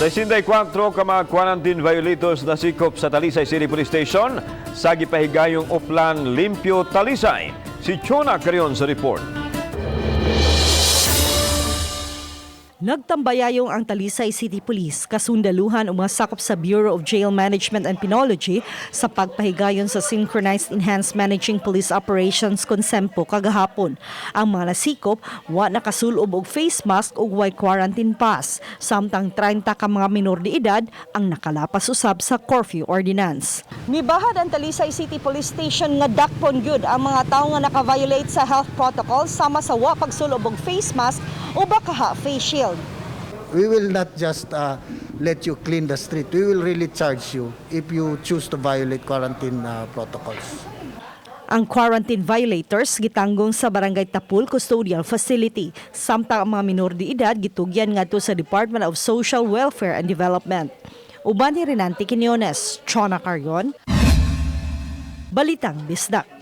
64 ka mga quarantine violators nasikop sa Talisay City Police Station sa gipahigayong Oplan Limpyo Talisay. Si Chona Carion sa report. Nagtambayayong ang Talisay City Police kasundaluhan o mga sakop sa Bureau of Jail Management and Penology sa pagpahigayon sa Synchronized Enhanced Managing Police Operations Konsempo kagahapon. Ang mga nasikop wa nakasulob og face mask ug way quarantine pass, samtang 30 ka mga minor de edad ang nakalapas usab sa curfew ordinance. Mibahad ang Talisay City Police Station nga dakpon gyud ang mga tawo nga naka-violate sa health protocol sama sa wa pagsulob og face mask o bakaha face shield. We will not just let you clean the street. We will really charge you if you choose to violate quarantine protocols. Ang quarantine violators gitanggong sa Barangay Tapul Custodial Facility, samtang ang mga minor de edad gitugyan ngadto sa Department of Social Welfare and Development. Uban ni Renante Quinones, Chona Cargon, Balitang Bisdak.